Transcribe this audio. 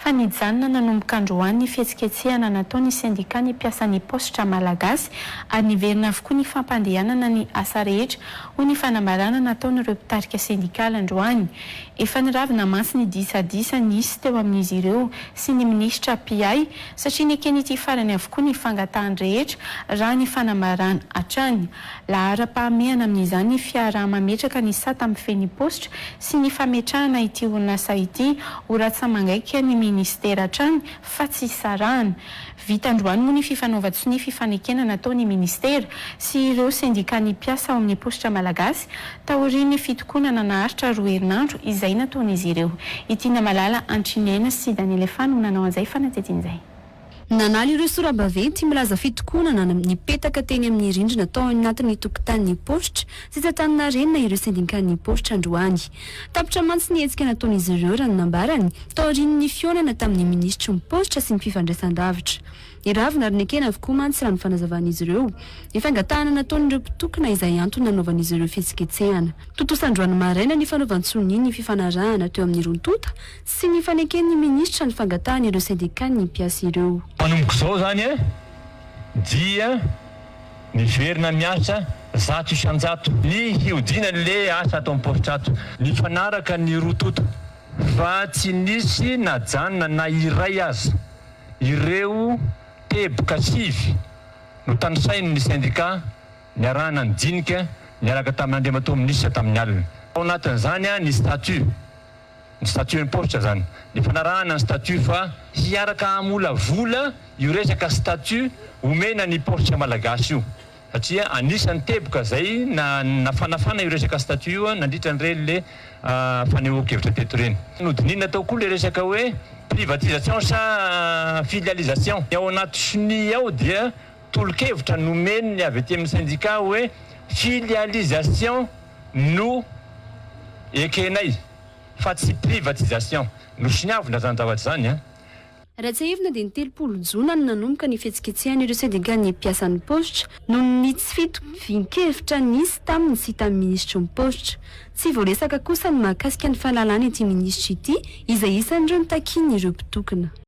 fa nijanona nanomboka androany ny fihetsiketsehana nataon'ny sendikan'ny mpiasan'ny paositra malagasy ary niverina avokoa ny fampandehanana ny asa rehetra, hoy ny fanambarana nataon'ireo mpitarika sendikaly androany. Efa niravina mantsy ny disadisa nisy teo amin'izy ireo sy ny minisitra mpiahy satria neken'ity farany avokoa ny fangatahany rehetra, raha ny fanambarana hatrany. Laharam-pahamehana amin'izany ny fiaraha-mametraka ny sata mifehy ny paositra sy ny fametrahana ity orinasa ity ho ratsa-mangaika ny minisitera hatrany fa tsy sarahana. Vita androany moa ny fifanaovan-tsonia fifanekena nataon'ny minisitera sy ireo sendikan'ny mpiasa ao amin'ny paositra malagasy taorian'ny fitokonana naharitra 2 herinandro izay nataon'izy ireo. I Tiana Malala Antriniaina sy Daniel Efa no nanao an'izay fanadihadiana izay. Nanala ireo sora-baventy milaza fitokonana nipetaka teny amin'ny rindrina tao anatin'ny tokotanin'ny paositra sy tsy Antaninarenina ireo sendikan'ny paositra androany. Tapitra mantsy ny hetsika nataon'izy ireo raha ny nambarany, taorian'ny fihaonana tamin'ny minisitry ny paositra sy ny fifandraisan-davitra. Niravona ary nekena avokoa mantsy raha ny fanazavan'izy ireo ny fangatahana nataon'ireo mpitokona izay antony nanaovan'izy ireo fihetsiketsehana. Tontosa androany maraina ny fanaovan-tsonia ny fifanarahana teo amin'ny roa tonta sy ny faneken'ny minisitra ny fangatahan'ireo sendikan'ny mpiasa ireo. Manomboka izao izany dia miverina miasa 100% ny hiodinan'le asa ato amin'ny paositra ato. Nifanaraka ny roa tonta fa tsy nisy najanona na iray aza ireo teboka sivy notanisain'ny sendika niarahana nidinika niaraka tamin'Andriamatoa Minisitra tamin'ny alina. Tao anatin'izany ny statut. Ny statut ny paositra zany. Nifanarahana ny statut fa hiaraka hamolavola io resaka statut omena ny paositra malagasy io. Satria anisan'ny teboka zay nafanafana io resaka statut io nandritra an'ireny le fanehoan-kevitra teto ireny. Nodinihina tao koa le resaka hoe privatisation sa filialisation. Ny ao anaty sonia ao dia tolo-kevitra nomen'ny avy aty amin'ny syndicat hoe filialisation no ekenay fa tsy privatisation. Nosoniavina izany zavatra izany an. Raha tsiahivina dia ny 30 jona no nanomboka ny fihetsiketsehan'ireo sendikan'ny mpiasan'ny paositra noho ny tsy fitovian-kevitra nisy taminy sy tamin'ny minisitry ny paositra. Tsy voaresaka kosa ny mahakasika ny fahalalana ity minisitra ity izay isan'ireo nitakian'ireo mpitokona.